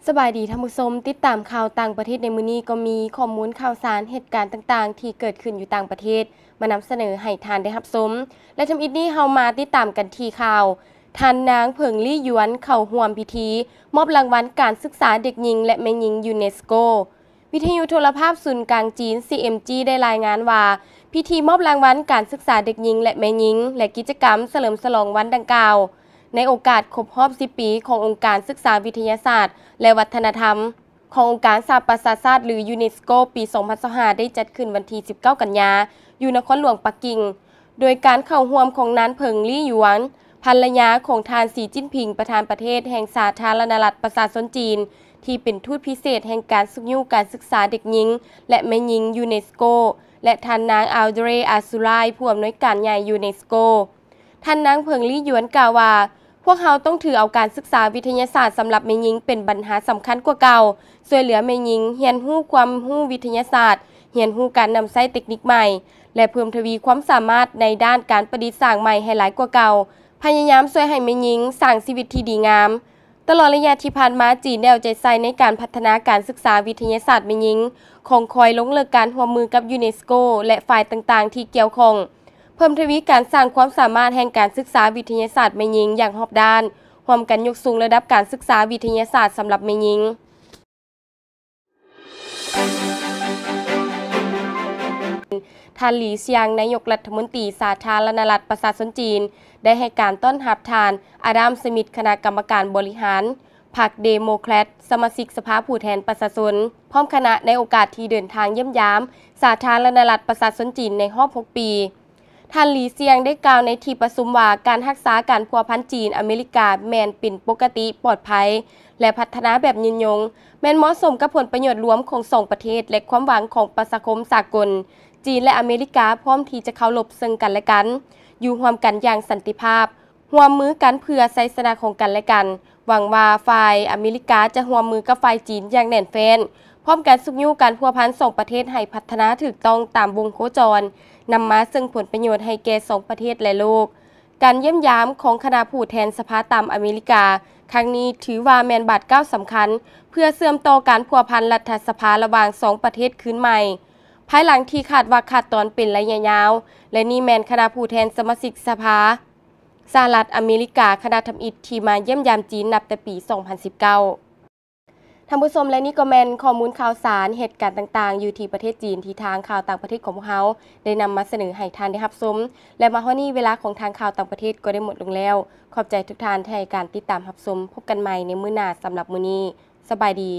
ສະບາຍດີທ່ານຜູ້ຊົມ, ຕິດຕາມຂ່າວຕ່າງປະເທດໃນມື້ນີ້ກໍມີຂໍ້ມູນຂ່າວສານ, ເຫດການຕ່າງໆທີ່ເກີດຂຶ້ນຢູ່ຕ່າງປະເທດ ມານຳສະເໜີໃຫ້ທ່ານໄດ້ຮັບຊົມ ແລະ ທຳອິດນີ້ເຮົາມາຕິດຕາມກັນທີ່ຂ່າວ ທ່ານນາງ ເຜິງ ລີ້ ຢວນ ເຂົ້າຮ່ວມພິທີມອບລາງວັນການສຶກສາເດັກຍິງ ແລະ ແມ່ຍິງ ຢູເນສໂກ. ວິທະຍຸໂທລະພາບສູນກາງຈີນ ຊີເອັມຈີ ໄດ້ລາຍງານວ່າ ພິທີມອບລາງວັນການສຶກສາເດັກຍິງ ແລະ ແມ່ຍິງ ແລະ ກິດຈະກຳສະເຫຼີມສະຫຼອງວັນດັ່ງກ່າວ ໃນໂອກາດຄົບຮອບສິບປີຂອງອົງການສຶກສາວິທະຍາສາດ ແລະ ວັດທະນະທຳ ຂອງອົງການສະຫະປະຊາຊາດ ຫຼື ຢູເນສໂກ ປີສອງພັນຊາວຫ້າ ໄດ້ຈັດຂຶ້ນວັນທີສິບເກົ້າ ກັນຍາ ຢູ່ນະຄອນຫຼວງປັກກິ່ງ ໂດຍການເຂົ້າຮ່ວມຂອງນາງ ເຜິງ ລີ້ ຢວນ ພັນລະຍາຂອງທ່ານ ສີ ຈິ້ນຜິງ ປະທານປະເທດແຫ່ງສາທາລະນະລັດປະຊາຊົນຈີນ ທີ່ເປັນທູດພິເສດແຫ່ງການຊຸກຍູ້ການສຶກສາເດັກຍິງ ແລະ ແມ່ຍິງ ຢູເນສໂກ ແລະ ທ່ານນາງ ອາວເດຣ ອາຊູລາຍ ຜູ້ອຳນວຍການໃຫຍ່ ຢູເນສໂກ. ທ່ານນາງ ເຜິງ ລີ້ ຢວນ ກ່າວວ່າ ພວກເຮົາຕ້ອງຖືເອົາການສຶກສາວິທະຍາສາດສຳລັບແມ່ຍິງເປັນບັນຫາສຳຄັນກວ່າເກົ່າ, ຊ່ວຍເຫຼືອແມ່ຍິງຮຽນຮູ້ຄວາມຮູ້ວິທະຍາສາດ, ຮຽນຮູ້ການນຳໃຊ້ເຕັກນິກໃໝ່ ແລະ ເພີ່ມທະວີຄວາມສາມາດໃນດ້ານການປະດິດສ້າງໃໝ່ໃຫ້ຫຼາຍກວ່າເກົ່າ, ພະຍາຍາມຊ່ວຍໃຫ້ແມ່ຍິງສ້າງຊີວິດທີ່ດີງາມ. ຕະຫຼອດໄລຍະທີ່ຜ່ານມາ, ຈີນໄດ້ເອົາໃຈໃສ່ໃນການພັດທະນາການສຶກສາວິທະຍາສາດແມ່ຍິງ, ຄອງຄອຍລົງເລິກການຮ່ວມມືກັບ ຢູເນສໂກ ແລະ ຝ່າຍຕ່າງໆທີ່ກ່ຽວຂ້ອງ, ເພີ່ມທະວີການສ້າງຄວາມສາມາດແຫ່ງການສຶກສາວິທະຍາສາດແມ່ຍິງຢ່າງຮອບດ້ານ, ຮ່ວມກັນຍົກສູງລະດັບການສຶກສາວິທະຍາສາດສຳລັບແມ່ຍິງ. ທ່ານ ຫຼີ ຊຽງ ນາຍົກລັດຖະມົນຕີສາທາລະນະລັດປະຊາຊົນຈີນ ໄດ້ໃຫ້ການຕ້ອນຮັບທ່ານ ອາດາມ ສະມິດ ຄະນະກຳມະການບໍລິຫານພັກເດໂມແຄຣດ ສະມາຊິກສະພາຜູ້ແທນປະຊາຊົນ ພ້ອມຄະນະ ໃນໂອກາດທີ່ເດີນທາງຢ້ຽມຢາມສາທາລະນະລັດປະຊາຊົນຈີນໃນຮອບຫົກປີ. ທ່ານ ຫຼີ ຊຽງ ໄດ້ກ່າວໃນທີ່ປະຊຸມວ່າ ການຮັກສາການພົວພັນຈີນ-ອາເມລິກາແມ່ນເປັນປົກກະຕິ, ປອດໄພ ແລະ ພັດທະນາແບບຍືນຍົງ, ແມ່ນເໝາະສົມກັບຜົນປະໂຫຍດລວມຂອງສອງປະເທດ ແລະ ຄວາມຫວັງຂອງປະຊາຄົມສາກົນ. ຈີນ ແລະ ອາເມລິກາພ້ອມທີ່ຈະເຄົາລົບເຊິ່ງກັນ ແລະ ກັນ, ຢູ່ຮ່ວມກັນຢ່າງສັນຕິພາບ, ຮ່ວມມືກັນເພື່ອໄຊຊະນະຂອງກັນ ແລະ ກັນ. ຫວັງວ່າຝ່າຍອາເມລິກາຈະຮ່ວມມືກັບຝ່າຍຈີນຢ່າງແໜ້ນແຟ້ນ, ພ້ອມກັນຊຸກຍູ້ການພົວພັນສອງປະເທດໃຫ້ພັດທະນາຖືກຕ້ອງຕາມວົງໂຄຈອນ, ນຳມາເຊິ່ງຜົນປະໂຫຍດໃຫ້ແກ່ສອງປະເທດ ແລະ ໂລກ. ການຢ້ຽມຢາມຂອງຄະນະຜູ້ແທນສະພາຕ່ຳອາເມລິກາຄັ້ງນີ້ ຖືວ່າແມ່ນບາດກ້າວສຳຄັນ ເພື່ອເຊື່ອມຕໍ່ການພົວພັນລັດຖະສະພາລະຫວ່າງສອງປະເທດຄືນໃໝ່, ພາຍຫຼັງທີ່ຂາດວັກຂາດຕອນເປັນໄລຍະຍາວ, ແລະ ນີ້ແມ່ນຄະນະຜູ້ແທນສະມາຊິກສະພາສະຫະລັດອາເມລິກາ ຄະນະທຳອິດທີ່ມາຢ້ຽມຢາມຈີນນັບແຕ່ປີສອງພັນສິບເກົ້າ. ທ່ານຜູ້ຊົມ ແລະ ນີ້ກໍແມ່ນຂໍ້ມູນຂ່າວສານ, ເຫດການຕ່າງໆຢູ່ທີ່ປະເທດຈີນ ທີ່ທາງຂ່າວຕ່າງປະເທດຂອງພວກເຮົາໄດ້ນຳມາສະເໜີໃຫ້ທ່ານໄດ້ຮັບຊົມ ແລະ ມາຮອດນີ້ເວລາຂອງທາງຂ່າວຕ່າງປະເທດກໍໄດ້ໝົດລົງແລ້ວ. ຂອບໃຈທຸກທ່ານທີ່ໃຫ້ການຕິດຕາມຮັບຊົມ. ພົບກັນໃໝ່ໃນມື້ໜ້າ. ສຳລັບມື້ນີ້, ສະບາຍດີ.